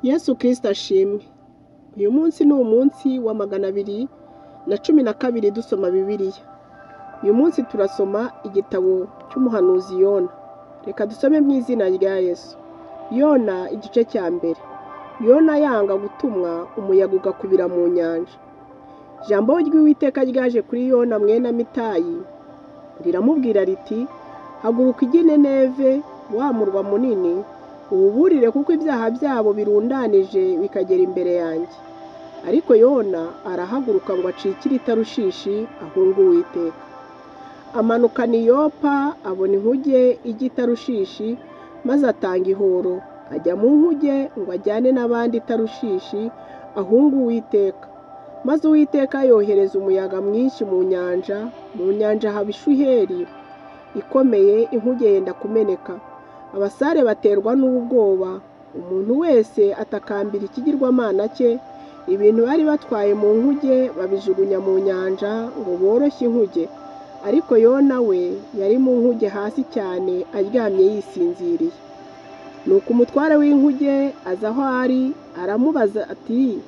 Yesu Kristo ashimwe. Uyu munsi ni umunsi wa 212 dusoma Bibiliya. Uyu munsi turasoma igitabo cy'umuhanuzi Yona. Reka dusome mu izina rya Yesu. Yona igice cya mbere. Yona yanga gutumwa, umuyaga ugakubira mu nyanja. Ijambo ry'Uwiteka ryaje kuri Yona mwene Amitayi riramubwira riti: haguruka ujye i Nineve, wa murwa munini, uwuburire kuko ibyaha byabo birundanije bikagera imbere yanjye. Ariko Yona arahaguruka ngo acikire i Tarushishi ahunge Uwiteka. Amanukana i Yopa abona inkuge ijya i Tarushishi, maze atanga ihoro, ajya mu nkuge ngo ajyane n'abandi i Tarushishi ahunge Uwiteka. Maze Uwiteka yohereza umuyaga mwinshi mu nyanja haba ishuheri ikomeye, inkuge yenda kumeneka. Abasare baterwa n'ubwoba, umuntu wese atakambira ikigirwamana cye. Ibintu bari batwaye mu nkuge babijugunya mu nyanja ngo boroshye inkuge. Ariko Yona we yari mu nkuge hasi cyane, aryamye yisinziriye. Nuko umutware w'inkuge aza aho ari, aramubaza ati: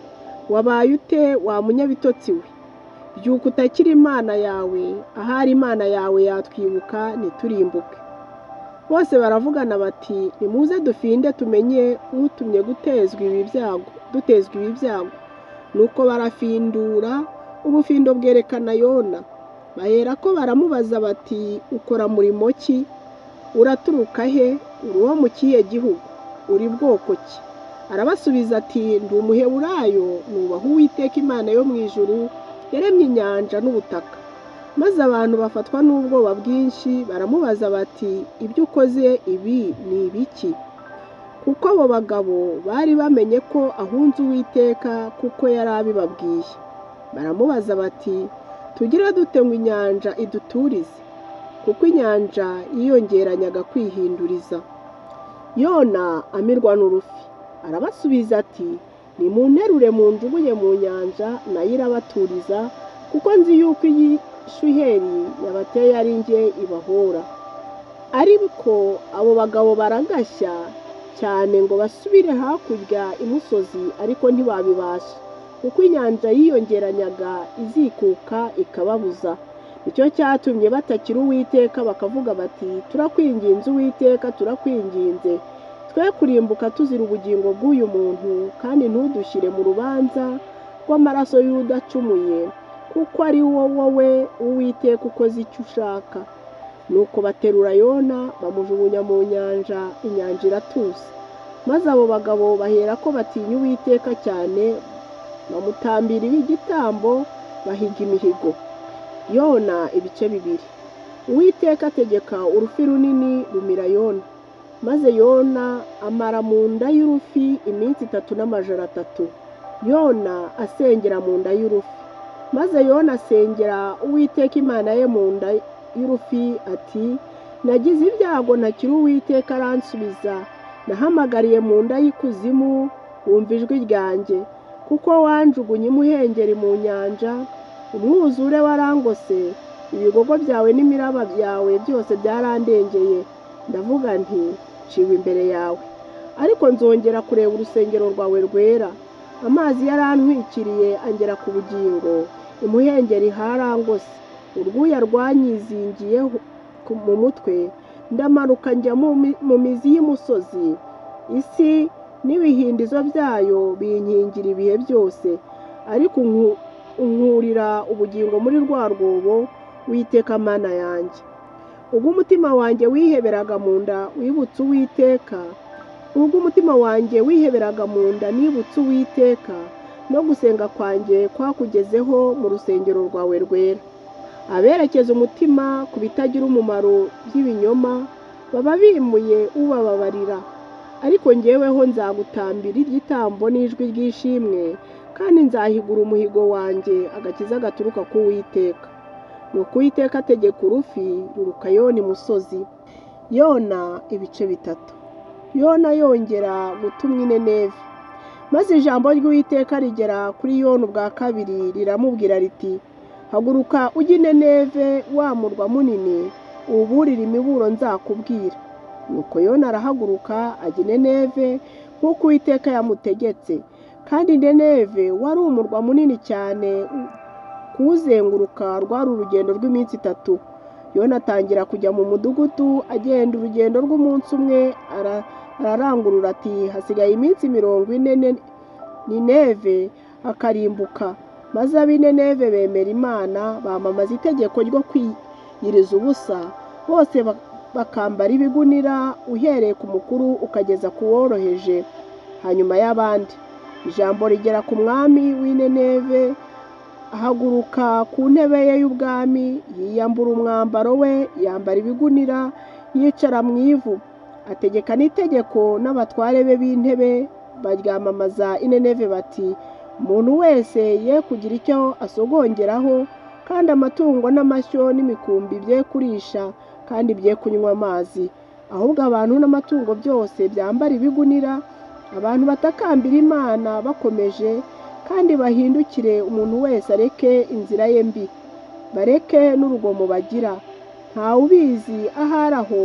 wabaye ute wa munyabitotsi we? Byuka utakira Imana yawe, ahari Imana yawe yatwibuka ntiturimbuke. Bose baravugana bati: nimuze dufinde tumenye utumye gutezwa ibi byago, dutezwa ibi byago. Nuko barafindura, ubufindo bwerekana Yona. Baherako baramubaza bati: ukora murimo ki? Uraturuka he? Uri uwo mu kihe gihugu? Uri bwoko ki? Arabasubiza ati: ndi Umuheburayo, nubaha Uwiteka Imana yo mu ijuru, yaremye inyanja n'ubutaka. Maze abantu bafatwa n'ubwoba bwinshi, baramubaza bati: ibyo ukoze ibi ni ibiki? Kuko abo bagabo bari bamenye ko ahunze Uwiteka, kuko yari abibabwiye. Baramubaza bati: tugire dute ngo inyanja iduturize? Kuko inyanja yiyongeranyaga kwihinduriza. Yona amirwa n'urufi. Arabasubiza ati: nimunterure munjugunye mu nyanja, nayo irabaturiza, kuko nzi yuko iyi shuheri yabateye ari njye ibahora. Ariko abo bagabo baragashya cyane ngo basubire hakurya imusozi, ariko ntibabibasha, kuko inyanja yiyongeranyaga izikuka ikababuza. Nicyo cyatumye batakira Uwiteka bakavuga bati: turakwinginze Uwiteka, turakwinginze, twe kurimbuka tuzira ubugingo bw'uyu muntu, kandi ntudushyire mu rubanza rw'amaraso y'udacumuye, kuko ari wowe Uwiteka ukoze icyo ushaka. Nuko baterura Yona bamujugunya mu nyanja, inyanja iratuza. Maze abo bagabo baherako batinya Uwiteka cyane, bamutambira igitambo, bahiga imihigo. Yona ibice bibiri. Uwiteka ategeka urufi runini rumira Yona. Maze Yona amara mu nda y'urufi iminsi 3 n'amajoro 3. Yona asengera mu nda y'urufi. Maze Yona asengera Uwiteka Imana ye mu nda y'urufi ati: nagize ibyago ntakiri Uwiteka aransubiza, nahamagariye mu nda y'ikuzimu wumva ijwi ryanjye, kuko wanjugunye imuhengeri mu nyanja, umwuzure warangose, ibigogo byawe n'imiraba byawe byose byarandengeye. Ndavuga nti: nciwe imbere yawe, ariko nzongera kureba urusengero rwawe rwera. Amazi yarantwikiriye angera ku bugingo, imuhengeri harangose, urwuya rwanyizingiye mu mutwe, ndamanuka njya mu mizi y'umusozi. Isi n'ibihindizo byayo binkingira ibihe byose, ariko unkurira ubugingo muri rwa rwobo, Uwiteka Mana yanjye. Ubwo umutima wanjye wiheberaga mu nda wibutse Uwiteka, ubwo umutima wanjye wiheberaga mu nda nibutse Uwiteka, no gusenga kwanjye kwakugezeho mu rusengero rwawe rwera. Aberekeza umutima ku bitagira umumaro by'ibinyoma baba bimuye ubababarira. Ariko njyeweho nzagutambira igitambo n'ijwi ry'ishimwe, kandi nzahigura umuhigo wanjye, agakiza gaturuka ku Uwiteka. Nuko Uwiteka ategeka urufi ruruka Yona imusozi. Yona ibice 3. Yona yongera gutumwa i Nineve. Maze ijambo ry'Uwiteka rigera kuri Yona ubwa kabiri riramubwira riti: haguruka ujye i Nineve, wa murwa munini, uwuburire imiburo nzakubwira. Nuko Yona arahaguruka ajya i Nineve, nk'uko Uwiteka yamutegetse. Kandi Nineve wari umurwa munini cyane, kuwuzenguruka rwari urugendo rw'iminsi 3. Yona atangira kujya mu mudugudu, agenda urugendo rw'umunsi umwe, ararangurura ati hasigaye iminsi 40 Nineve akarimbuka. Maze ab'i Nineve bemera Imana, bamamaza itegeko ryo kwiyiriza ubusa, bose bakambara ibigunira, uhereye ku mukuru ukageza ku woroheje hanyuma y'abandi. Ijambo rigera ku mwami w'i Nineve, ahaguruka ku ntebe ye y'ubwami, yiyambura umwambaro we, yambara ibigunira, yicara mu ivu. Ategeka n'itegeko n'abatware be b'intebe baryamamaza i Nineve bati umuntu wese ye kugira icyo asogongeraho, kandi amatungo n'amashyo n'imikumbi bye kurisha, kandi bye kunywa amazi. Ahubwo abantu n'amatungo byose byambara ibigunira, abantu batakambira Imana bakomeje, kandi bahindukire umuntu wese areke inzira ye mbi, bareke n'urugomo bagira. Ntawe ubizi ahari aho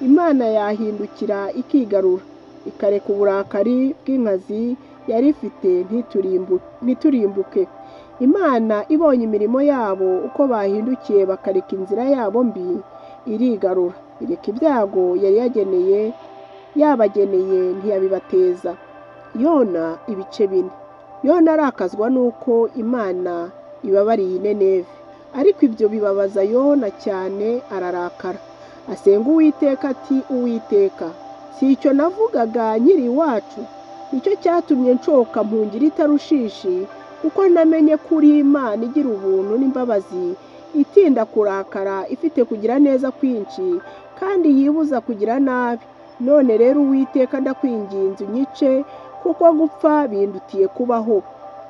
Imana yahindukira ikigarura, ikareka uburakari bw'inkazi yari ifite ntiturimbuke. Imana ibonye imirimo yabo uko bahindukiye bakareka inzira yabo mbi, irigarura, ireka ibyago yari yabageneye ntiyabibateza. Yona ibice 4. Yona arakazwa n'uko Imana ibabariye Nineve, ariko ibyo bibabaza Yona cyane, ararakara. Asenga Uwiteka ati Uwiteka, si icyo navugaga nkiri iwacu, nicyo cyatumye nshoka mpungira i Tarushishi, kuko namenye ko uri Imana igira ubuntu n'imbabazi, itinda kurakara, ifite kugira neza kwinshi, kandi yibuza kugira nabi. None rero Uwiteka ndakwinginze unyice, kuko gupfa bindutiye kubaho.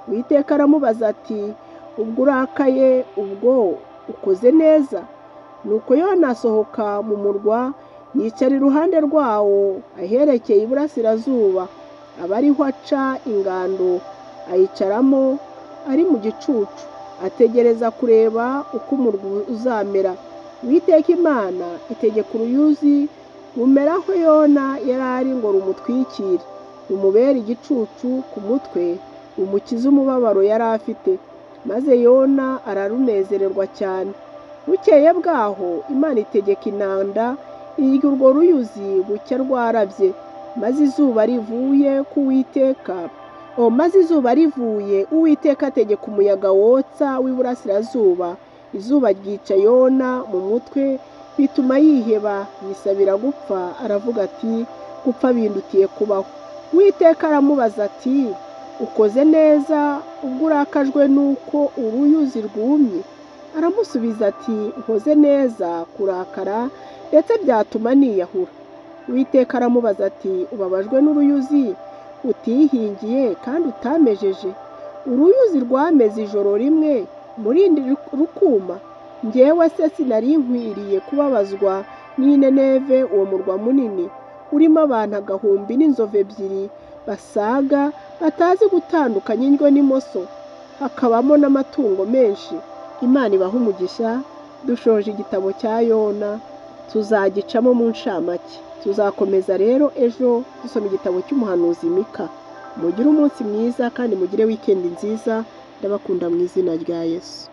Uwiteka aramubaza ati ubwo urakaye, ubwo ukoze neza? Nuko Yona asohoka mu murwa, yicara iruhande rwawo aherekeye iburasirazuba, aba ariho aca ingando, ayicaramo ari mu gicucu, ategereza kureba uko umurwa uzamera. Uwiteka Imana itegeka uruyuzi rumera aho Yona yari ari ngo rumutwikire, rumubere igicucu ku mutwe, rumukize umubabaro yari afite. Maze Yona ararunezererwa cyane. Bukeye bwaho Imana itegeka inanda irya urwo ruyuzi bucya rwarabye. Maze izuba rivuye ku Uwiteka, maze izuba rivuye, Uwiteka ategeka umuyaga wotsa w'iburasirazuba, izuba ryica Yona mu mutwe, bituma yiheba, yisabira gupfa, aravuga ati gupfa bindutiye kubaho. Uwiteka aramubaza ati ukoze neza ubwo urakajwe n'uko uruyuzi rwumye? Aramusubiza ati nkoze neza kurakara, ndetse byatuma niyahura. Uwiteka aramubaza ati ubabajwe n'uruyuzi utihingiye kandi utamejeje? Uruyuzi rwameze ijoro rimwe, murindi rukuma. Njyewe se sinari nkwiriye kubabazwa n'i Nineve, uwo murwa munini urimo abantu 1000 n'inzovu 2 basaga, batazi gutandukanya indyo n'imoso, hakabamo n'amatungo menshi. Imana ibahe umugisha. Dushoje igitabo cya Yona, tuzagicamo mu ncamake. Tuzakomeza rero ejo dusoma igitabo cy'umuhanuzi Mika. Mugire umunsi mwiza kandi mugire wikendi nziza. Ndabakunda mu izina rya Yesu.